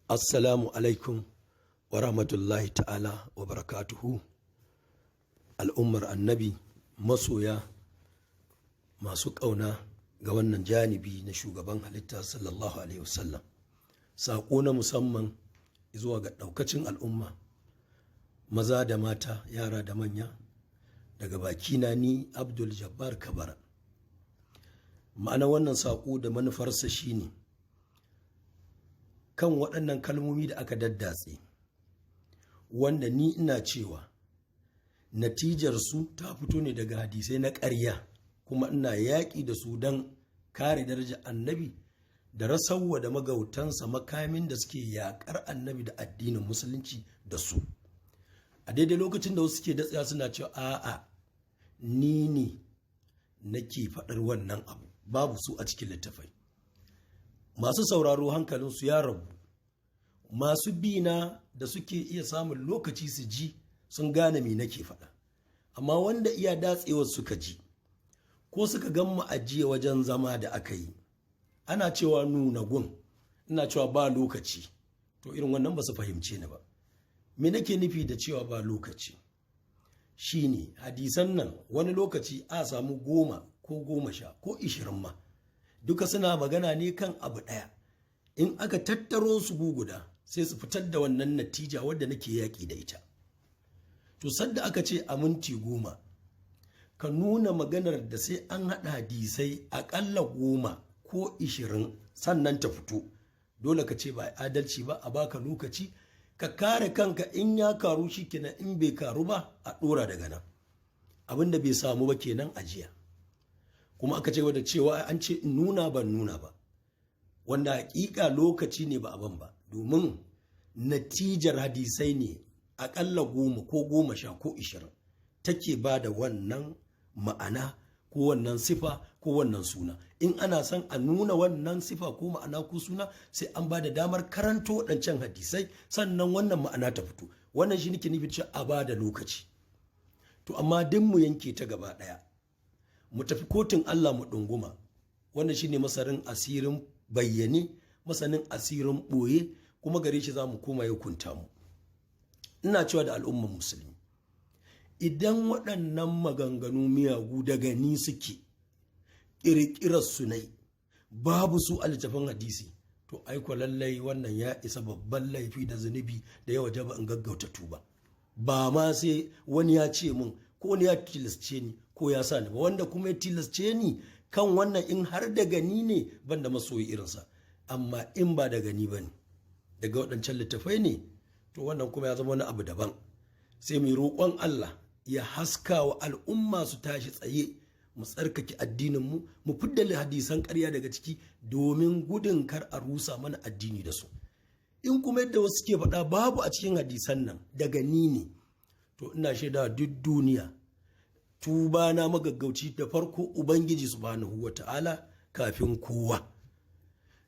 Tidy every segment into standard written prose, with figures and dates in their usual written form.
Assalamu alaikum wa rahmatullahi ta'ala wa barakatuhu. Al'ummar Annabi, masoya, masu ƙauna ga wannan janibi na shugaban halitta sallallahu alaihi wasallam. Saƙo na musamman zuwa ga ɗaukacin al'umma, maza da mata, yara da manya, daga bakina ni Abdul Jabbar Kabara. Ma'ana wannan saƙo da manufarsa shine kan waɗannan kalmomi da aka daddatse, wanda ni ina cewa natijarsu ta fito ne daga hadisai na ƙarya, kuma ina yaƙi da su don kare darajar Annabi da rasarwa da magautansa makamin da suke yaƙar Annabi da addinin Musulunci da su. A daidai lokacin da wasu suke datsewa suna cewa a'a, ni ne nake faɗar wannan abu, babu su a cikin littafai. Masu sauraro hankalinsu ya rabu, masu bina da suke iya samun lokaci su ji sun gane me nake faɗa, amma wanda iya datsewar suka ji ko suka gan mu ajiye wajen zama da aka yi ana cewa nuna gun, ina cewa ba lokaci, to irin wannan ba su fahimce ni ba. Me nake nufi da cewa ba lokaci? Shine hadisan nan wani lokaci a samu 10 ko 10 ko 20 ma, duka suna magana ne kan abu ɗaya. In aka tattaro su guguda sai su fitar da wannan natija wadda nake yaƙi da ita. To sadda aka ce a minti 10 ka nuna maganar da sai an haɗa hadisai aƙalla 10 ko 20 sannan ta fito, dole ka ce ba adalci ba, a baka lokaci ka kare kanka. In ya karu shi kenan, in bai karu ba a ɗora daga nan. Abin da bai samu ba kenan a jiya. Kuma aka ce da cewa an ce in nuna, ban nuna ba, wanda hakika lokaci ne ba abin ba, domin natijar hadisai ne akalla 10 ko 10 ko 20 take ba da wannan ma'ana ko wannan sifa ko wannan suna. In ana son a nuna wannan sifa ko ma'ana ko suna, sai an ba da damar karanto waɗancan hadisai sannan wannan ma'ana ta fito. Wannan shi nake nufi cewa a ba da lokaci. To amma duk mu yanke ta gaba ɗaya, mu tafi kotun Allah mu ɗunguma. Wannan shine masanin asirin bayyane, masanin asirin ɓoye, kuma gare shi za mu koma ya hukunta mu. Ina cewa da al'umman Musulmi, idan waɗannan maganganu miyagu daga ni suke, ƙirƙirar su nai, babu su a littafin hadisi, to aiko lallai wannan ya isa babban laifi da zunubi da ya wajaba in gaggauta tuba. Ba ma sai wani ya ce mun ko wani ya tilasce ni ko ya sa ni ba. Wanda kuma ya tilasce ni kan wannan, in har daga ni ne, ban da masoyi irinsa. Amma in ba daga ni ba ne, daga waɗancan littafai ne, to wannan kuma ya zama wani abu daban. Sai mu roƙon Allah ya haska wa al'umma su tashi tsaye, mu tsarkake addininmu, mu fidda hadisan ƙarya daga ciki domin gudun kar a rusa mana addini da su. In kuma yadda wasu ke faɗa babu a cikin hadisan nan, daga ni ne, to ina shaida duk duniya tuba na magaggauci da farko Ubangiji subhanahu wa ta'ala kafin kowa,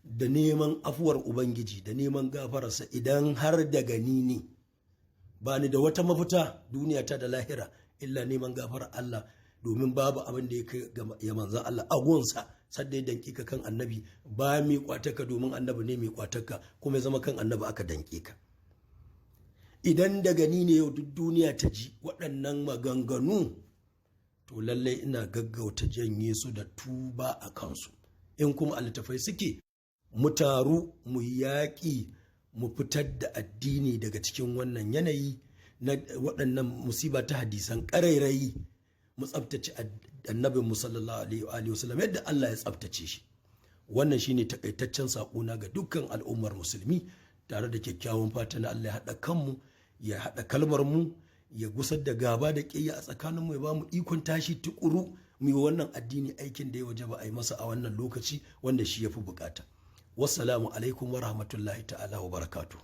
da neman afuwar Ubangiji da neman gafararsa. Idan har daga ni ne, ba ni da wata mafita duniya ta da lahira illa neman gafarar Allah, domin babu abin da ya kai ya manzan Allah agonsa sadda ya danki ka kan Annabi ba mai kwataka, domin Annabi ne mai kwataka, kuma ya zama kan Annabi aka danke ka. Idan daga ni ne, yau duk duniya ta ji waɗannan maganganu, to lallai ina gaggauta janye su da tuba a kansu. In kuma a littafai suke, mu taru mu yaƙi mu fitar da addini daga cikin wannan yanayi na waɗannan musiba ta hadisan ƙarairayi, mu tsabtace Annabin mu sallallahu alaihi wa sallam yadda Allah ya tsabtace shi. Wannan shine takaitaccen saƙona ga dukkan al'ummar Musulmi, tare da kyakkyawan fata na Allah ya haɗa kanmu, ya haɗa kalmar mu, ya gusar da gaba da ƙiyayya a tsakaninmu, ya ba mu ikon tashi tukuru mu yi wannan addini aikin da ya wajaba a yi masa a wannan lokaci wanda shi ya fi bukata. Wassalamu alaikum wa rahmatullahi ta'ala wa barakatuh.